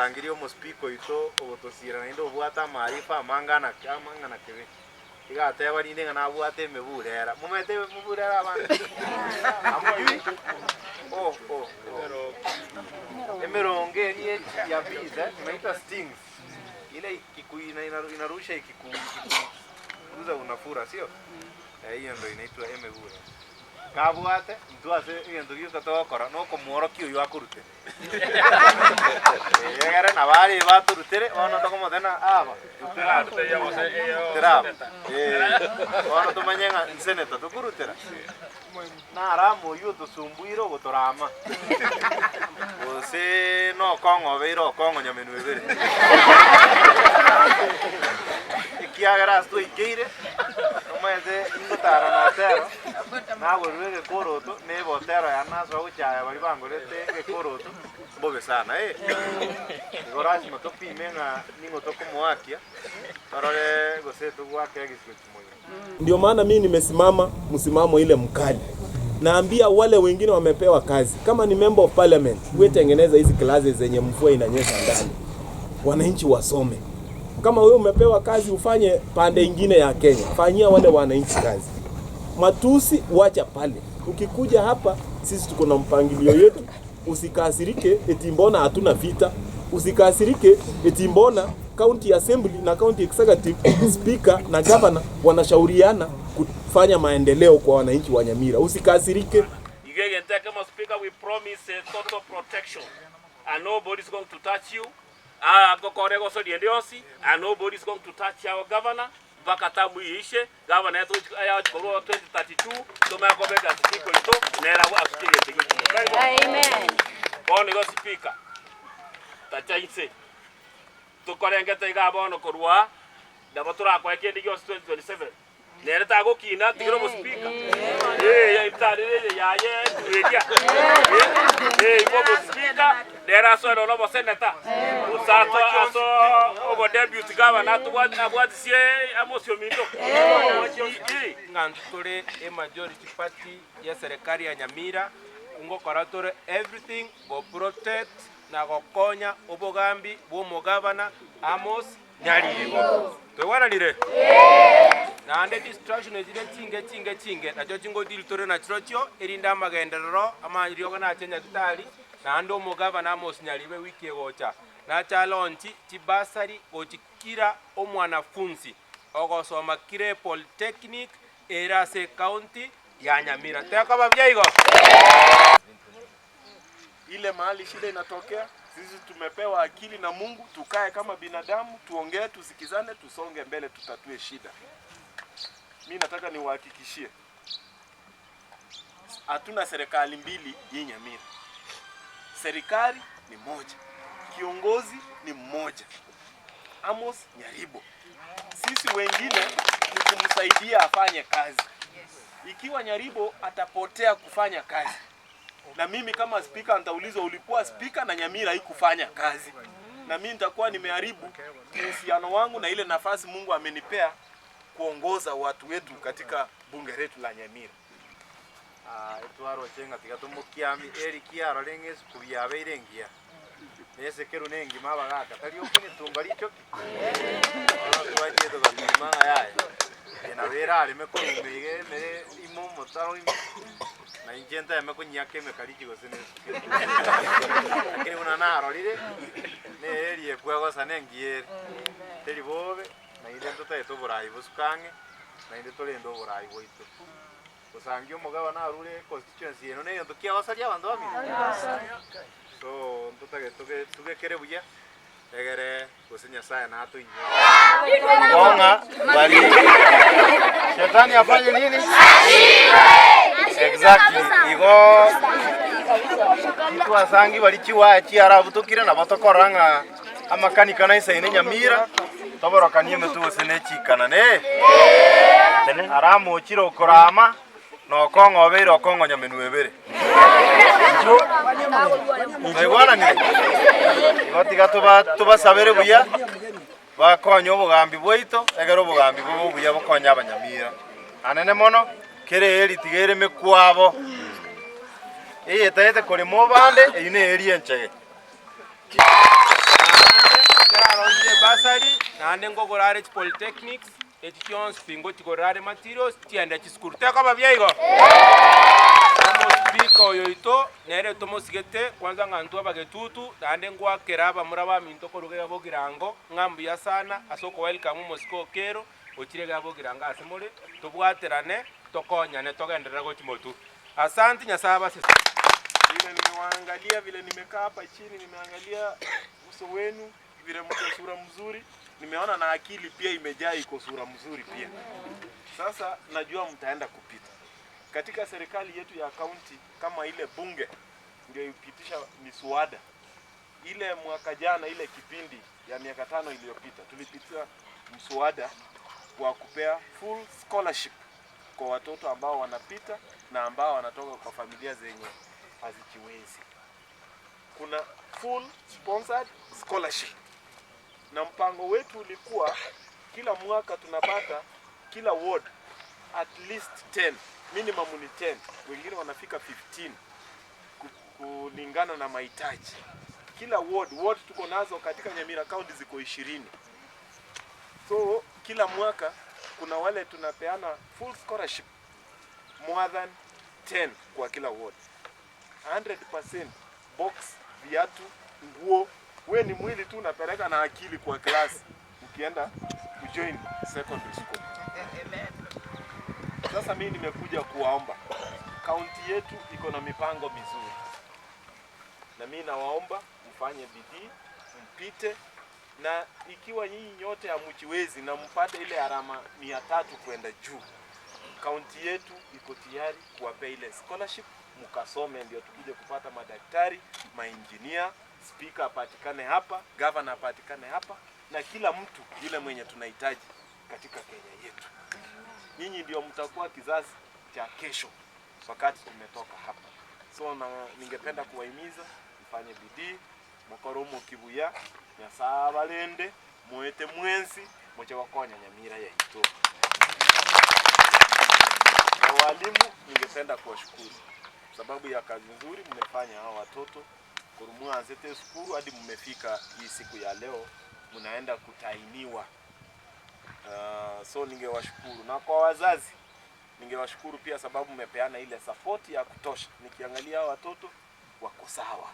Twasangirie omospeaker oito ogotosiira naende obwate amaarifa amange amang'ana kebe. Iga ateba rinde ng'a nabwate emeburera. Momanyete emeburera abande? Hamojui? Oh, oh, oh. Emerongo eria ya bees, eh, inaitwa stings. Ile ikikuina inarusha ikikuguza unafura, sio? Eh, hiyo ndo inaitwa emebura. Kabwate, intwe ase egento gioka togokora nokomworokia oywo akorutera. Egere nabo aria batorutere, bono tokomotebia ng'a aba rutera aba, rutera aba. Eh, bono tomanye ng'a nseneta tokorutera, narama oywo otosumbuire ogotorama, gose nokong'o obeire okong'o nyamenwa ebere. Ekiagera ase twaikeire, omanyete ingotara na otero. Nagorirwe egekoroto, na ebotero yane nasoa gochaya baria bangorete egekoroto, mbobe sana eh. Igo lasima topime ng'a ning'o tokomoakia, torore gose togoaka egesiko chimoino. Ndio maana mimi nimesimama msimamo ile mkali. Naambia wale wengine wamepewa kazi, kama ni member of parliament, we tengeneza hizi classes zenye mvua inanyesha ndani, wananchi wasome. Kama wewe umepewa kazi ufanye pande ingine ya Kenya, fanyia wale wananchi kazi. Matusi wacha pale. Ukikuja hapa, sisi tuko na mpangilio yetu. Usikasirike eti mbona hatuna vita. Usikasirike eti mbona county assembly na county executive, speaker na governor wanashauriana kufanya maendeleo kwa wananchi wa Nyamira. Usikasirike. Iga egento ekemo Speaker, we promise total protection and nobody is going to touch you. Agokora egosoria ende yonsi and nobody is going to touch our governor mpaka term eye ishe. Governor etochi ayagochi korwa 2032 tomanye kobeka speaker oito nere agwo asuke egento ekio chimbe. Tari bo? Amen. Bono igo Speaker, tacha inse tokorengete igaa bono korwa nabo torakoe kende gionsi 2027. Nere tagokina, tigera omospika. Eh, etarire eye yaye eria. Eh, igo omospika nere asoe nonya oboseneta. Gose aso aso obo deputy governor atobwati abwatisie Amos ominto. Eh. Ng'a ntore e majority party ye serikali ya Nyamira, ngokora tore everything go protect na gokonya obogambi bwa omogavana Amos Nyaribo. Twaigwananire? Naende distraction echire chinge chinge chinge nachio chingodeal tore nachirochio erinde amagenderero amariogo nache Nyagitari naende omogavana Amos Nyaribo ewiki egocha nache alaunch chibursary gochi kira omwanafunzi ogosoma kira epolytechnic ere ase ecounty ya Nyamira. Tekoba buya igo? Ile mahali shida inatokea, sisi tumepewa akili na Mungu, tukae kama binadamu, tuongee, tusikizane, tusonge mbele, tutatue shida. Mi nataka niwahakikishie, hatuna serikali mbili hii Nyamira. Serikali ni moja, kiongozi ni mmoja, Amos Nyaribo. Sisi wengine ni kumsaidia afanye kazi. Ikiwa Nyaribo atapotea kufanya kazi, na mimi kama spika nitaulizwa, ulikuwa spika na Nyamira haikufanya kazi, na mimi nitakuwa nimeharibu uhusiano wangu na ile nafasi Mungu amenipea kuongoza watu wetu katika bunge letu la Nyamira. Ah, etwaroche ng'a tiga tomokiami eri kiarore ng'a esuku yabeire engiya, na esekeru na engima abagaka tari okonyetumba richoki. Bono twachie togapima ng'a yaya, eye nabo erareme korwa iga emere ime omotaro ime, na inche nteme konyiaka emekarichi gose na esuke. Lakini buna narorire, na eri ekwegosa na engiya ere, teri bobe, naende ntotagete oborai bosuke ang'e, naende torende oborai bwaito. Gosangia omogabana arure econstituency eno negento kiagosaria abanto bamino. So ntotagete toge tugekere buya egere gose Nyasaye natoinyore. Igo ng'a bari shetani afanye nini? Exactly. Igo twasangi bari chiwaya chiarabutokire nabo tokorora ng'a amakanika naisaine Nyamira toborokanie emetwe gose ne chikana ne aramochire okorama na okong'a obeire okong'onya menwa ebere. Twaigwananire? Igo tiga toba tobasabere buya bakonye obogambi bwaito egere obogambi bobe obuya bokonye abanyamira. Anene mono kera eeri tiga ereme kwabo. Eyetaete korema obande eyio ne eeri enchege. Kararondire basari nande ngogorare polytechnics echikyonsi pingo chigorare materials chiende chisukuru tekoba byaigo. Omospika oyo ito nere tomosigete kwanza ng'antu abagetutu nande ngwakera abamura baminto korugera bogirango ng'ambuya sana ase okowelcome omosike okero ochire ga bogirango ase more tobwaterane tokonyane togenderera gochimotu. Asante Nyasaye abase. Vile nimewaangalia, vile nimekaa hapa chini, nimeangalia uso wenu, vile mko sura mzuri, nimeona na akili pia imejaa, iko sura mzuri pia. Sasa najua mtaenda kupita katika serikali yetu ya kaunti, kama ile bunge ndio ipitisha miswada ile mwaka jana, ile kipindi ya miaka 5 iliyopita, tulipitia mswada wa kupea full scholarship kwa watoto ambao wanapita na ambao wanatoka kwa familia zenye hazijiwezi. Kuna full sponsored scholarship, na mpango wetu ulikuwa kila mwaka tunapata kila ward at least 10, minimum ni 10, wengine wanafika 15 kulingana na mahitaji. Kila ward tuko nazo katika Nyamira County ziko 20. So kila mwaka kuna wale tunapeana full scholarship more than 10 kwa kila ward. 100% box, viatu, nguo. We ni mwili tu unapeleka na akili kwa class ukienda kujoin secondary school. Sasa mimi nimekuja kuwaomba, kaunti yetu iko na mipango mizuri, na mimi nawaomba mfanye bidii, mpite, na ikiwa nyinyi nyote hamjiwezi na mpate ile alama 300 kwenda juu, kaunti yetu iko tayari kuwapea ile scholarship mkasome, ndio tukuje kupata madaktari, mainjinia, speaker apatikane hapa, governor apatikane hapa, na kila mtu yule mwenye tunahitaji katika Kenya yetu. Nyinyi ndio mtakuwa kizazi cha kesho wakati tumetoka hapa. So na ningependa kuwahimiza mfanye bidii, mukore kibuya, Nyasaye abalende, muete mwensi, muche gokonya Nyamira yaitu. Kwa walimu ningependa kuwashukuru sababu ya kazi nzuri mmefanya hao watoto kurumua anzete sukuru hadi mmefika hii siku ya leo mnaenda kutainiwa. So ningewashukuru, na kwa wazazi ningewashukuru pia sababu mmepeana ile support ya kutosha. Nikiangalia hao watoto wako sawa.